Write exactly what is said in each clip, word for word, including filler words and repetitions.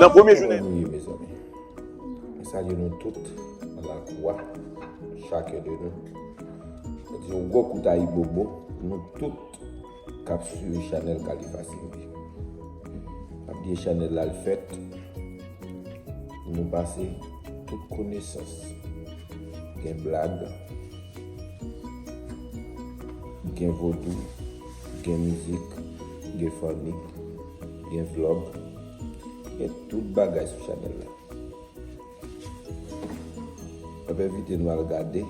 Nan premye jounen. Kòman nou ye, mezanmi? Mwen salye nou tout, nan lakou a, chacun de nous. Mwen di yon gwo kout ayibobo, nou tout k ap swiv chanèl Khalifa T V. M ap di chanèl la l fèt pou nou pase tout konesans. Gen blag, gen vodou, gen mizik, gen funny, gen vlog, gen tout bagay sou chanèl la. M ap envite nou al gade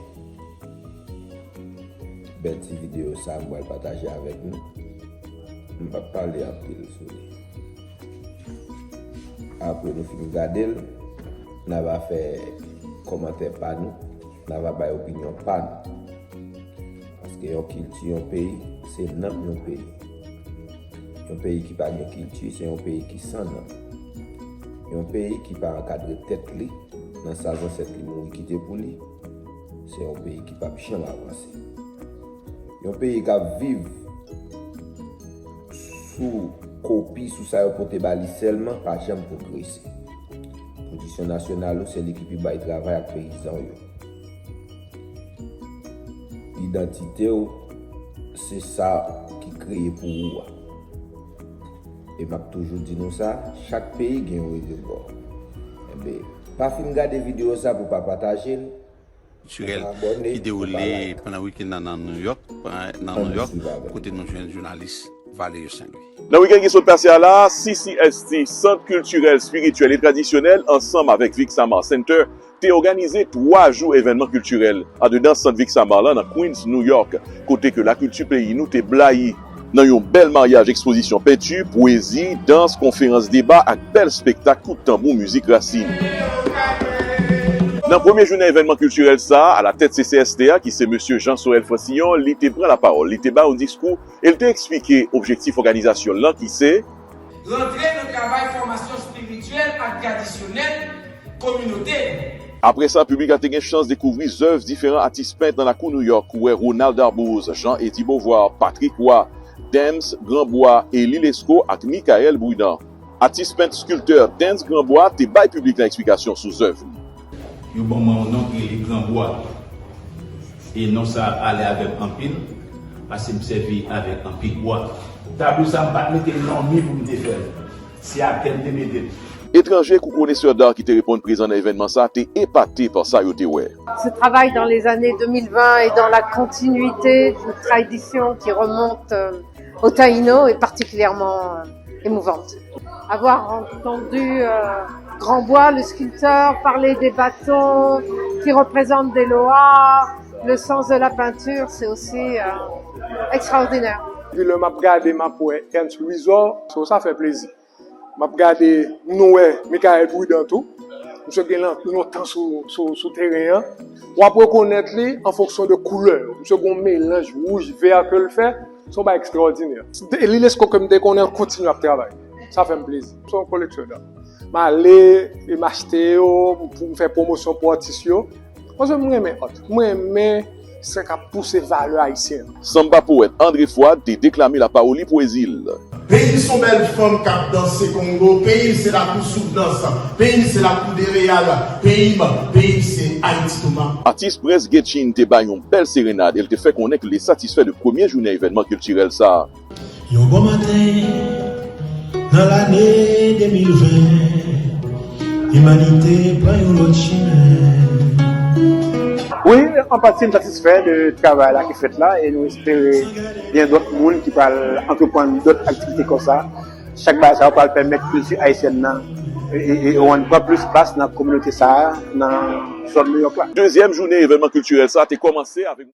bèl ti videyo sa a m pral pataje avèk nou. M p ap pale anpil sou li. Apre nou fin gade l, n a va fè kòmantè pa nou, n a va bay opinyon pa nou. Paske yon kilti yon peyi, se nanm yon peyi. Yon peyi ki pa gen kilti, se yon peyi ki san nanm. Yon peyi ki pa ankadre tèt li nan sa zansèt li mouri kite pou li, se yon peyi ki p ap janm avanse. Yon peyi k ap viv sou kopi, sou sa yo pote ba li sèlman, pa janm pwogrese. Pwodiksyon nasyonal ou, se li ki pi bay travay ak peyizan yo. Idantite w, se sa ki kreye pou ou a. E m ap toujou di nou sa, chak peyi gen yon rezèvwa. Enben, pa fin gade videyo sa pou pa pataje l, kiltirèl ki dewoule pandan wikenn nan nan New York, nan New York, kote nou jwenn jounalis Valerio Saint Louis. Nan wikenn ki sot pase a la, C C S T, Sant Kiltirèl, Espirityèl e Tradisyonèl, ansanm avèk Vixamar Center, te òganize twa jou evènman kiltirèl andedan Sant Vixamar la nan Queens, New York, kote ke lakilti peyi nou te blayi nan yon bèl maryaj ekspozisyon penti, pwezi, dans, konferans deba ak bèl spektak kout tanbou mizik rasin. Nan premye jounen evènman kiltirèl sa a, alatèt C C S T a, ki se mesye Jean Sorel Francillon, li te pran lapawòl, li te bay yon diskou e l te eksplike objektif òganizasyon l lan ki se, rantre nan travay fòmasyon espirityèl ak tradisyonèl kominote nou. Apre sa, piblik la te gen chans dekouvri zèv diferan atis pent nan lakou New York, ou wè Ronald Darbouze, Jean Eddy Beauvoir, Patrick Roy, Dens Granbois, Elie Lescot ak Michael Brudent. Atis pent skiltè Dens Granbois te bay piblik la eksplikasyon sou zèv li. Yo ban mwen yon non ki rele Granbwa. E non sa a ale avè m anpil, paske m sèvi avèk anpil bwa. Tablo sa a, m pa t mete non m pou m te fè l. Se atè m te mete l. Etranje kou konesè dar ki te reponn prezan nan evènman sa a te epate pa sa yo te wè. Ce travail dans les années deux mille vingt est dans la continuité d'une tradition qui remonte, euh, aux Taïnos est particulièrement, euh, émouvante. Avoir entendu, euh, Granbois, le sculpteur, parler des bâtons qui représentent des loas, le sens de la peinture, c'est aussi, euh, extraordinaire. Epi lè m ap gade, m ap wè Ernst Louisor, so sa fè plezi. M ap gade, nou wè Michael Brudent tou. Misye gen lan-, lontan sou, sou, sou teren an. W ap rekonèt li an fonksyon de koulè yo. Misye gen yon melanj wouj, vè ke l fè. Se yon bagay ekstraòdinè. Elie Lescot ke m te konnen, l kontinye ap travay. Sa fè m plezi. Se yon koleksiyonè. M ale e m achte yo pou m fè pwomosyon pou atis yo. Paske m renmen art. M renmen sa k ap pouse valè ayisyen an. Sanba powèt André Fouad te deklame lapawòl li pwezi l. Peyi m se yon bèl fanm k ap danse kongo. Peyi m se lakou Souvnans. Peyi m se lakou Dereyal. Peyi m, peyi m se Ayiti Toma. Atis Prince Getchin te bay yon bèl serenad e l te fè konnen ke l te satisfè de premye jounen evènman kiltirèl sa a. Yon bon maten nan lane de mil ven, imanite pran yon lòt chimen. Wi, an pati, m satisfè de travay la ki fèt la e nou espere gen dòt moun ki pral antreprann dòt aktivite konsa. Chak bagay sa yo pral pèmèt kilti ayisyèn nan e, e, e, pran plis plas nan kominote sa a, nan zòn New York la. Dezyèm jounen evènman kiltirèl sa a te kòmanse avèk